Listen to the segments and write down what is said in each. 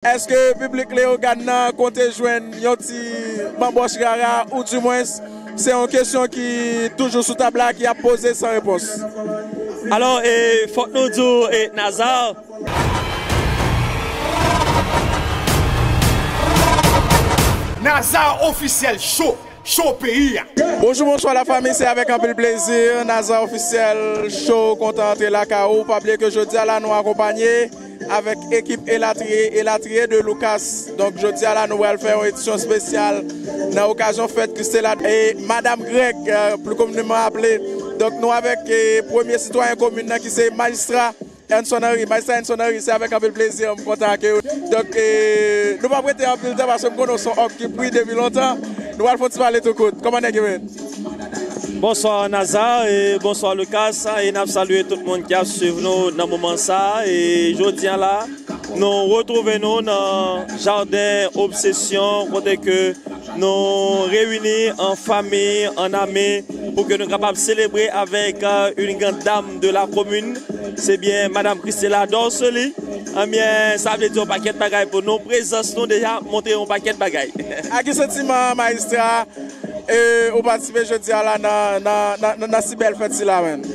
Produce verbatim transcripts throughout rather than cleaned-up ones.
Èske piblik Leyogàn nan konte jwenn yon ti banbòch rara, oudimwens se yon kesyon ki toujou sou tab la, ki ap poze san repons? Alò, e, fòk nou di w, e, Nazar. Nazar Officiel Show, show peyi a. Bonjou, bonswa lafanmi, se avèk anpil plezi Nazar Officiel Show kontan antre lakay ou. Pa bliye ke jodi a la nou akonpanye avèk ekip Elatriye, Elatriye de Lucas. Donk jodi a la nou pral fè yon edisyon espesyal nan okazyon fèt Christella e Madam Greg, euh, pli komineman aple. Donk nou avèk, euh, premye sitwayen komin nan ki se majistra Ernson Henry. Majistra Ernson Henry, se avèk anpil plezi m kontan akeyi w. Donk, e, nou p ap rete anpil tan paske m konnen w se yon òm ki pri depi lontan. Nou pral fè yon ti pale tou kout. Kòman nèg yo ye? Bonswa Nazar e bonswa Lucas e n ap salye tout moun ki ap swiv nou nan moman sa a. E jodi a la, nou retwouve nou nan jaden Obsesyon kote ke nou reyini an fanmi, an ami, pou ke nou kapab selebre avèk, euh, une grande dame de la commune, se byen Madam Christella Dorcely. Ebyen, sa vle di yon pakèt bagay pou nou. Prezans nou deja montre yon pakèt bagay. Ak ki santiman, majistra, e, ou patisipe jodi a la nan, nan, nan, nan, nan si bèl fèt sila, menm?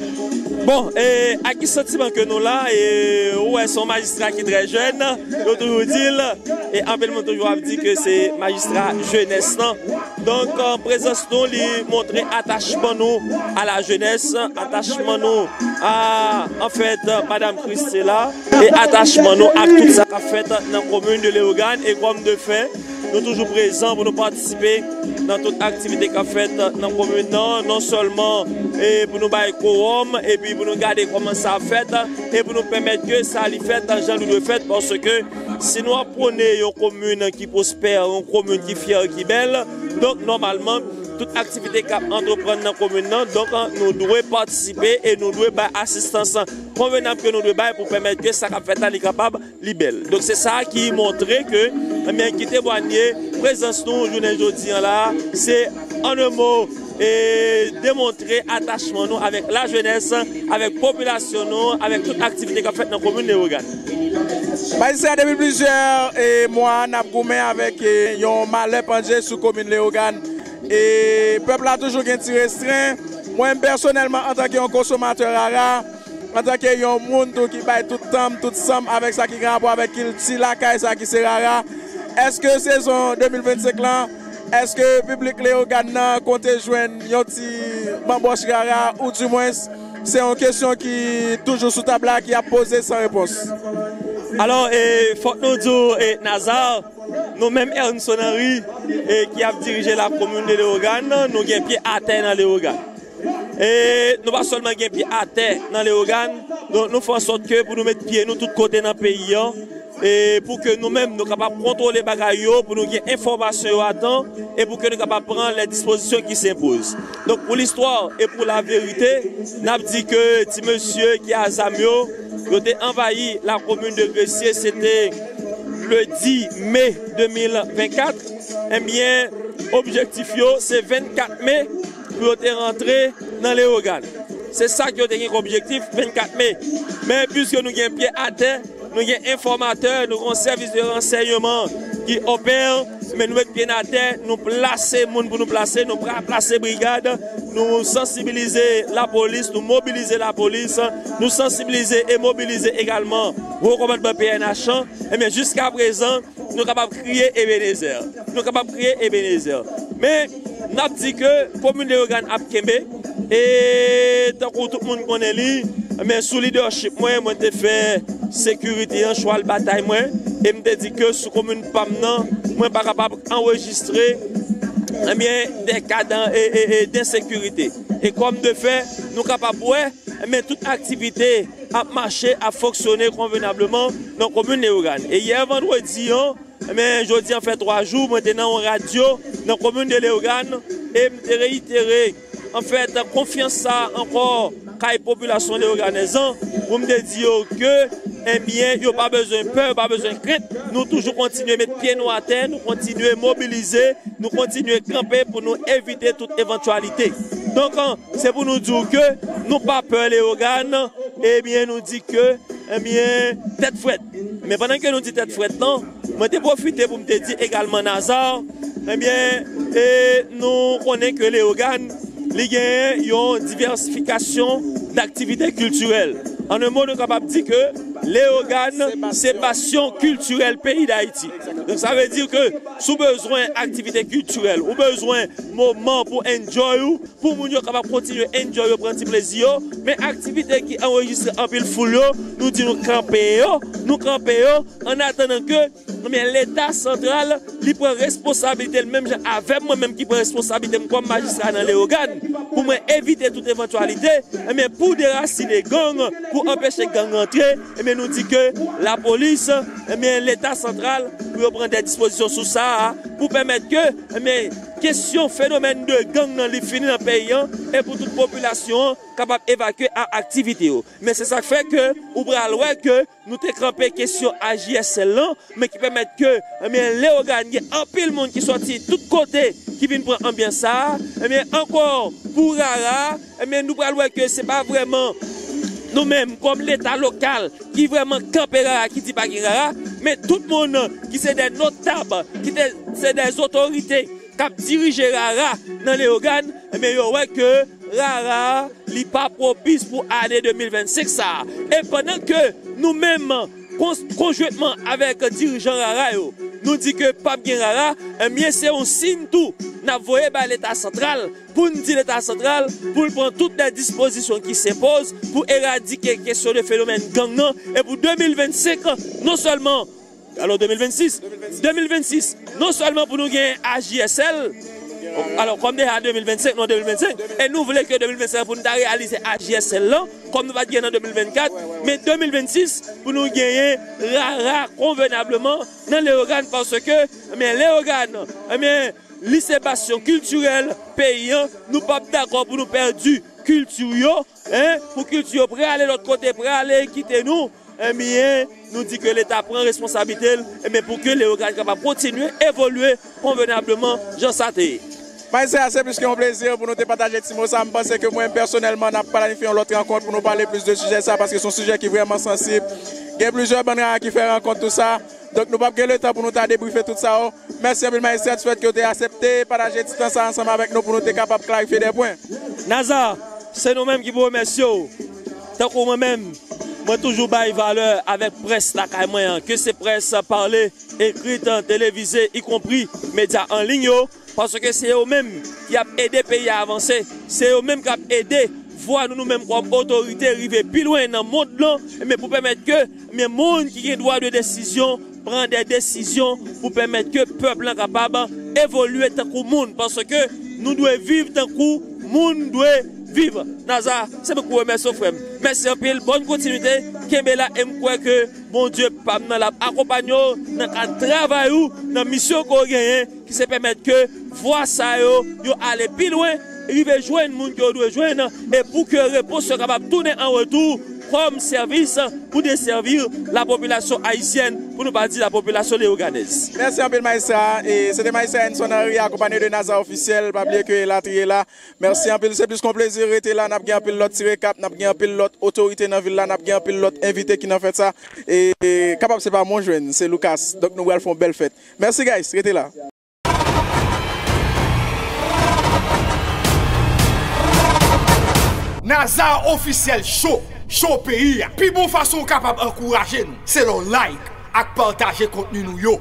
Bon, e, ak ki santiman ke nou la, e, ou wè se yon majistra ki trè jèn, yo toujou di l, e anpil moun toujou ap di ke se majistra jenès lan. Donk, euh, prezans nou, li montre atachman nou a la jenès, atachman nou a, anfèt, Madam Christella, e atachman nou ak tout sa k ap fèt nan komin de Leyogàn. E kòm de fè, nou toujou prezan pou nou patisipe nan tout aktivite k ap fèt nan komin nan, non sèlman, e pou nou bay kowòm, epi pou nou gade kòman sa ap fèt, e pou nou pèmèt ke sa li fèt jan li dwe fèt, paske si nou ap pwone yon komin ki pwospè, yon komin ki fyè, ki bèl, donk, nòmalman, tout aktivite k ap antreprann nan komin nan, donk, nou dwe patisipe e nou dwe bay asistans konvenab ke nou dwe bay pou pèmèt ke sa k ap fèt la, li kapab li bèl. Donk, se sa ki montre ke, ebyen, ki temwanye prezans nou jounen jodi a la, se an de mo, e demontre atachman nou avèk lajenès, avèk popilasyon nou, avèk tout aktivite k ap fèt nan komin Leyogàn. Majistra, depi plizyè, e, mwa, n ap goumen avèk, e, yon malè pandje sou komin Leyogàn. E pèp la toujou gen ti restren. Mwen menm pèsonèlman, antanke yon konsomatè rara, antanke yon moun tou ki bay tout tan m, tout san m avèk sa ki gen rapò avèk kilti lakay sa ki se rara, èske sezon de mil vennsenk lan, èske piblik Leyogàn nan konte jwenn yon ti banbòch rara, oudimwens se yon kesyon ki toujou sou tab la, ki ap poze san repons? Alò, e, fòk nou di w, e, Nazar, nou menm Ernson Henry, e, ki ap dirije la komin de Leyogàn, nou gen pye atè nan Leyogàn. E nou pa sèlman gen pye atè nan Leyogàn, donk nou fè an sòt ke pou nou met pye nou tout kote nan peyi an, e pou ke nou menm nou kapab kontwole bagay yo, pou nou gen enfòmasyon yo a tan, e pou ke nou kapab pran lè dispozisyon ki senpoz. Donk pou listwa e pou laverite, n ap di ke ti mesye ki a zam yo, yo te anvayi la komin de Gresye, se te le dis me de mil vennkat, ebyen, objektif yo se vennkat me pou yo te rantre nan Leyogàn. Se sa ke yo te gen kòm objektif, vennkat me. Men piske nou gen pye atè, nou gen enfòmatè, nou gen yon sèvis de ransèyman ki opè, men nou met pye n atè, nou plase moun pou nou plase, nou pra-, plase brigad, nou sansibilize lapolis, nou mobilize lapolis, nou sansibilize e mobilize egalman wo kòmandman P N H lan. Ebyen, jiska prezan, nou kapab kriye Ebenezè. Nou kapab kriye Ebenezè. Men, n ap di ke komin Leyogàn ap kenbe. E tankou tout moun konnen li, men sou lidèchip mwen, mwen te fè sekirite an chwal batay mwen. E m te di ke sou komin pa m nan, mwen pa kapab anrejistre, ebyen, de ka dan-, e, e, e, densekirite. E kòm de fè, nou kapab wè, ebyen, tout aktivite ap mache, ap fonksyone konvenableman nan komin Leyogàn. E yè vandredi an, ebyen, jodi an fè twa jou, mwen te nan yon radyo nan komin de Leyogàn e m te reyitere, anfèt, konfyans sa a ankò kay popilasyon leyoganèz lan, pou m te di yo ke, ebyen, yo pa bezwen pè, yo pa bezwen krent. Nou toujou kontinye met pye nou atè, nou kontinye mobilize, nou kontinye kanpe pou nou evite tout evantyalite. Donk, se pou nou di w ke nou pa pè Leyogàn, ebyen, nou di ke, ebyen, tèt frèt. Men pandan ke nou di tèt frèt lan, Mwen te pwofite pou m te di egalman Nazar, ebyen, e, nou konnen ke Leyogàn, li genyen yon divèsifikasyon daktivite kiltirèl. An en mo, nou kapab di ke Leyogàn se basyon kiltirèl peyi Dayiti. Donk, sa vle di ke si w bezwen aktivite kiltirèl, ou bezwen moman pou enjoy ou, pou moun yo kapab kontinye enjoy yo, pran ti plezi yo, men aktivite ki anrejistre anpil foul yo, nou di nou kanpe yo, nou kanpe yo, an atandan ke, ebyen, Leta santral, li pran responsablite l, menm jan avè m, mwen menm ki pran responsablite m kòm majistra nan Leyogàn, pou mwen evite tout evantyalite, ebyen, pou derasine gang, pou anpeche gang rantre, ebyen, nou di ke lapolis, ebyen, Leta santral, pou yo pran de dispozisyon sou sa a, pou pèmèt ke, ebyen, kesyon fenomèn de gang nan li fini nan peyi an, e pou tout popilasyon an kapab evakye a aktivite yo. Men se sa k fè ke ou pral wè ke nou te kanpe kesyon A J S L lan, men ki pèmèt ke, ebyen, Leyogàn gen anpil moun ki sòti tout kote ki vin pran anbyans sa a. Ebyen, ankò, pou rara, ebyen, nou pral wè ke se pa vrèman nou menm, kòm Leta lokal, ki vrèman kanpe rara, ki di pa gen rara, men tout moun ki se de notab, ki te, se de otorite k ap dirije rara nan Leyogàn, ebyen, yo wè ke rara, li pa pwopis pou ane de mil vennsenk sa a. E pandan ke nou menm, kon-, konjwentman avèk dirijan rara yo, nou di ke p ap gen rara, ebyen, se yon siy tou n ap voye bay Leta santral, pou n di Leta santral pou l pran tout de dispozisyon ki senpoz pou eradike kesyon de fenomèn gang nan, e pou de mil vennsenk, non sèlman, alò, de mil vennsis, de mil vennsis, non sèlman pou nou gen A J S L, alò, kòm deja de mil vennsenk, nou an de mil vennsenk, e nou vle ke de mil vennsenk pou nou ta reyalize A J S L lan, kòm nou pa t gen nan de mil vennkat, men de mil vennsis pou nou genyen rara konvenableman nan Leyogàn, paske, ebyen, Leyogàn, ebyen, li se basyon kiltirèl peyi an, nou p ap dakò pou nou pèdi kilti yo, en, pou kilti yo prale lòt kote, prale kite nou, ebyen, nou di ke Leta pran responsablite l, ebyen, pou ke Leyogàn kapab kontinye evolye konvenableman jan sa te ye. Majistra, se plis ke yon plezi pou nou te pataje ti mo sa. M panse ke mwen, pèsonèlman, n ap planifye yon lòt rankont pou nou pale plis de sijè sa, paske se yon sijè ki vrèman sansib. Gen plizyè bann rara ki fè rankont tou sa. Donk, nou p ap gen letan pou nou ta debrife tout sa yo. Mèsi anpil, Majistra, di fèt ke w te aksepte pataje ti tan sa ansanm avèk nou pou nou te kapab klarifye de pwen. Nazar, se nou menm ki pou remèsye w. Tankou mwen menm, mwen toujou bay valè avèk près lakay mwen an, ke se près pale, ekrit, televize, ikonpri medya an liy yo, paske se yo menm ki ap ede peyi a avanse, se yo menm k ap ede vwa nou, nou menm kòm otorite, rive pi lwen nan mond lan, men pou pèmèt ke, men, moun ki gen dwa de desizyon pran de desizyon pou pèmèt ke pèp lan kapab evolye tankou moun, paske nou dwe viv tankou moun dwe viv. Nazar, se mwen ki remèsye w, frè m. Mèsi anpil, bòn kontinite, kenbe la, e m kwè ke Bondye pa m nan l ap akonpanye w nan kad travay ou, nan misyon ke w genyen, ki se pèmèt ke vwa sa yo, yo ale pi lwen, rive jwenn moun ke yo dwe jwenn, e pou ke repons yo kapab tounen an retou kòm sèvis pou desèvi lapopilasyon ayisyèn, pou nou pa di lapopilasyon leyoganèz. Mèsi anpil, Majistra. E se te Majistra Enson Henry, akonpanye de Nazar Ofisyèl. Pa bliye ke elatriye la. Mèsi anpil. Se plis kon plezi. Rete la. N ap gen anpil lòt ti rekap. N ap gen anpil lòt otorite nan vil la. N ap gen anpil lòt envite ki nan fèt sa. E, e kapab se pa mwen jwenn, se Lucas. Donk, nou pral fè yon bèl fèt. Mèsi, guys. Rete la. Nazar Ofisyèl Show, show peyi a. Pi bon fason w kapab ankouraje nou, se lè w like ak pataje kontni nou yo.